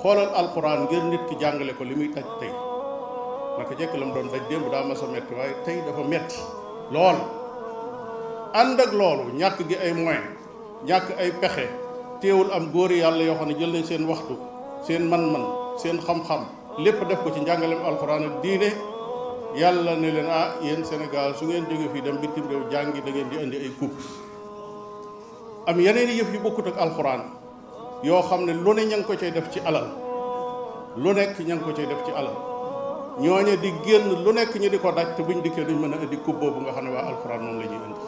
xoolal alxuraan ngir nit ki jàngale ko li muy daj tey naka jekk la mu doon daj démb daa mas a metti waaye tey dafa metti lool. ànd ak loolu ñàkk gi ay moyens ñàkk ay pexe teewul am góori yàlla yoo xam ne jël nañ seen waxtu seen man-man seen xam-xam lépp def ko ci njàngaleem alxuraan ak diine yàlla ne leen yéen Sénégal su ngeen jógee fii dem bitim réew jàngi da ngeen di indi ay coupe am yeneen i yëf yu bokkut ak alxuraan yoo xam ne lu ne ña ngi ko cay def ci alal lu nekk ña ngi ko cay def ci alal ñooñe di génn lu nekk ñu di ko daj te buñ dikkee duñ mën a indi coupe boobu nga xam ne waa alxuraan moom la ñuy indi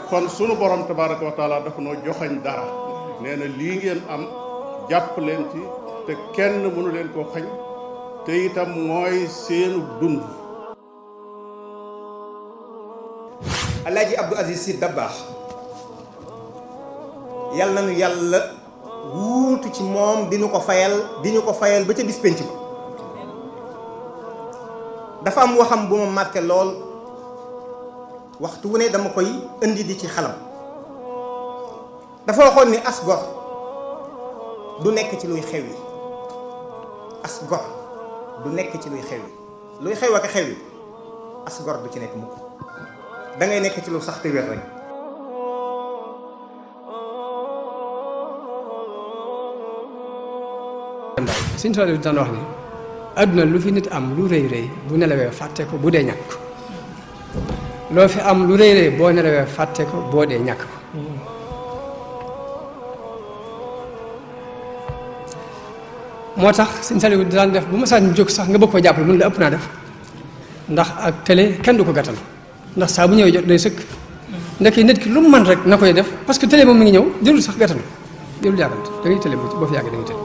kon sunu borom tabaraka wa taala dafa noo joxañ dara nee na lii ngeen am jàpp leen ci te kenn mënu leen koo xañ te itam mooy seenu dund. Alaaji Abdou Aziz Sy Dabakh yàlla nañu yàlla wuutu ci moom di ñu ko fayal ba ca bis penc ba. dafa am waxam bu ma marqué lool waxtu wu ne dama koy indi di ci xalam. dafa waxoon ni as gor du nekk ci luy xew yi as gor du nekk ci luy xew yi luy xew ak xew yi as gor du ci nekk mukk da ngay nekk ci lu sax te wér rek. Sëñ Saaliw daan wax ni àdduna lu fi nit am lu rëy rëy bu nelawee fàtte ko bu dee ñàkk ko loo fi am lu rëy rëy boo nelawee fàtte ko boo dee ñàkk ko moo tax Sëñ Saaliw daan def bu ma saan jóg sax nga bëgg ko jàppale mun la ëpp naa def ndax ak télé kenn du ko gàttal ndax saa bu ñëwee jot day sëkk ndekki nit ki lu mu mën rek na koy def parce que télé moom mi ngi ñëw jërul sax gàttal jërul yàggante da ngay télé boo fi yàggee da ngay télé